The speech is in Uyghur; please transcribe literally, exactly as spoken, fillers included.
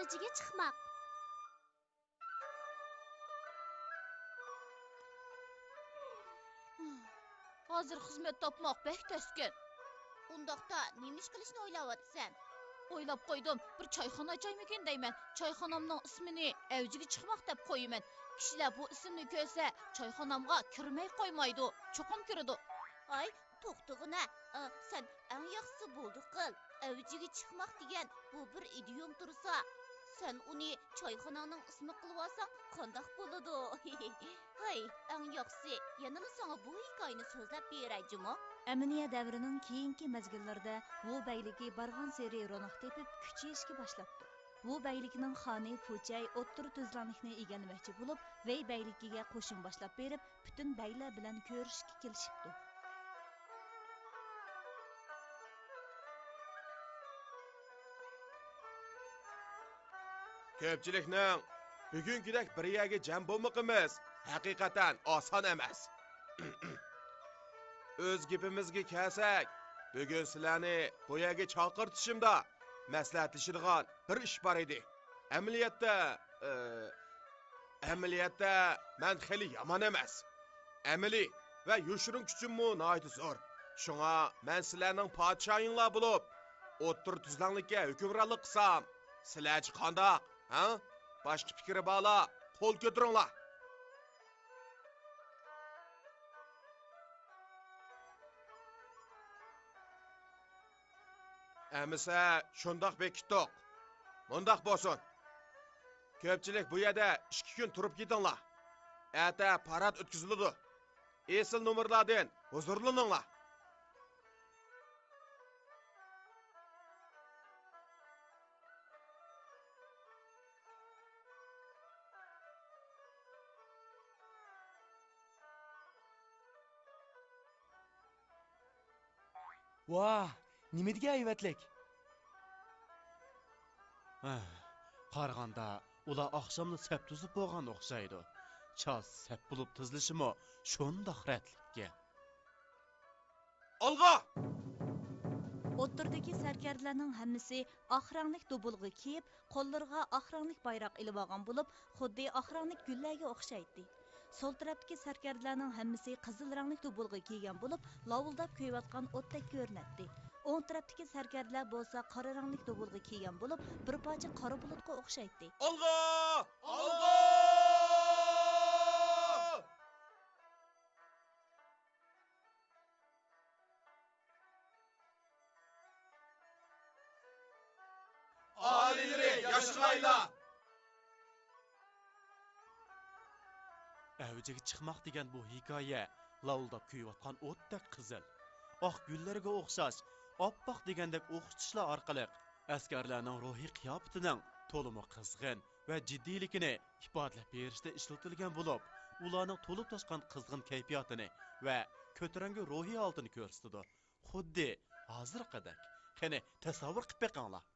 ئەۋجىگە چىقماق. ھازىر خىزمەت تاپماق بەك تەسكەن. ئۇنداقتا نېمە ئىش قىلىشنى ئويلاۋاتىسەن؟ ئويلاپ قويدۇم، بىر چايخانا ئاچايمىكىن دەيمەن. چايخانامنىڭ ئىسمىنى ئەۋجىگە چىقماق دەپ قويىمەن. كىشىلەر بۇ ئىسىمنى كۆرسە، چايخانامغا كىرمەي قويمايدۇ. چوقۇم كىرىدۇ. ھاي، توختىغىنە، ئا، سەن ئەڭ ياخشىسى بولدى قىل. ئەۋجىگە چىقماق دېگەن بۇ بىر ئىدىيوم تۇرسا، سەن ئۇنى چايخاناڭنىڭ ئىسمى قىلىۋالساڭ قانداق بولىدۇ؟ ھاي، ئەڭ ياخشىسى يەنىلا ساڭا بۇ ھېكايىنى سۆزلەپ بېرەي جۇمۇ. ئەمىنىيە دەۋرىنىڭ كېيىنكى مەزگىللىرىدە ۋۇ بەگلىكى بارغانسېرى روناق تېپىپ، كۈچىيىشكە باشلاپتۇ. ۋۇ بەگلىكىنىڭ خانى فۇچەي ئوتتۇرا تۈزلەڭلىكنى ئىگىلىمەكچى بولۇپ، ۋېي بەگلىكىگە قوشۇن باشلاپ بېرىپ، پۈتۈن بەگلەر بىلەن كۆرۈشۈشكە كېلىشىپتۇ. كۆپچىلىكنىڭ بۈگۈنكىدەك بىر يەرگە جەم بولمىقىمىز ھەقىقەتەن ئاسان ئەمەس. ئۆز گېپىمىزگە كەلسەك، بۈگۈن سىلەرنى بۇ يەرگە چاقىرتىشىمدا مەسلىھەتلىشىدىغان بىر ئىش بار ئىدى. ئەمەلىيەتتە، ئە، ئەمەلىيەتتە مەن خېلى يامان ئەمەس. ئەمەلىي ۋە يوشۇرۇن كۈچۈممۇ ناھايىتى زور. شۇڭا مەن سىلەرنىڭ پادىشاھىڭلار بولۇپ، ئوتتۇرا تۈزلەڭلىككە ھۆكۈمرانلىق قىلسام، سىلەرچە قانداق؟ ھە؟ باشقا پىكرى بارلار، قول كۆتۈرۈڭلار. ئەمىسە شۇنداق بېكىتتۇق. مۇنداق بولسۇن. كۆپچىلىك بۇ يەردە ئىككى كۈن تۇرۇپ كېتىڭلار. ئەتە پارات ئۆتكۈزۈلىدۇ. ئېسىل نومۇرلاردىن ھۇزۇرلىنىڭلار. ۋاھ، نېمە دېگەن ھەيۋەتلىك! ھە، قارىغاندا ئۇلار ئاخشاملا سەپ تۈزۈپ بولغان ئوخشايدۇ. چاس سەپ بولۇپ تىزىلىشىمۇ شۇنداق رەتلىككەن. ئالغا! ئوتتۇرىدىكى سەركەردىلەرنىڭ ھەممىسى ئاق رەڭلىك دۇبۇلغا كىيىپ، قوللىرىغا ئاق رەڭلىك بايراق ئېلىۋالغان بولۇپ، خۇددى ئاق رەڭلىك گۈللەرگە ئوخشايتتى. سول تەرەپتىكى سەركەردىلەرنىڭ ھەممىسى قىزىل رەڭلىك دۇبۇلغا كىيگەن بولۇپ، لاۋۇلداپ كۆيۈۋاتقان ئوتتەك كۆرۈنەتتى. ئوڭ تەرەپتىكى سەركەردىلەر بولسا قارا رەڭلىك دۇبۇلغا كىيگەن بولۇپ، بىر پارچە قارا بۇلۇتقا ئوخشايتتى. ئالغا! ئالغا! ئالىيلىرى ياشىغايلا! ئەۋجىگە چىقماق دېگەن بۇ ھېكايە لاۋۇلداپ كۆيۈۋاتقان ئوتتەك قىزىل، ئاق گۈللەرگە ئوخشاش ئاپئاق دېگەندەك ئوخشىتىشلار ئارقىلىق ئەسكەرلەرنىڭ روھىي قىياپىتىنىڭ تولىمۇ قىزغىن ۋە جىددىيلىكىنى ئىپادىلەپ بېرىشتە ئىشلىتىلگەن بولۇپ، ئۇلارنىڭ تولۇپ تاشقان قىزغىن كەيپىياتىنى ۋە كۆتۈرەڭگۈ روھىي ھالىتىنى كۆرسىتىدۇ. خۇددى ھازىرقىدەك. قېنى، تەسەۋۋۇر قىلىپ بېقىڭلار.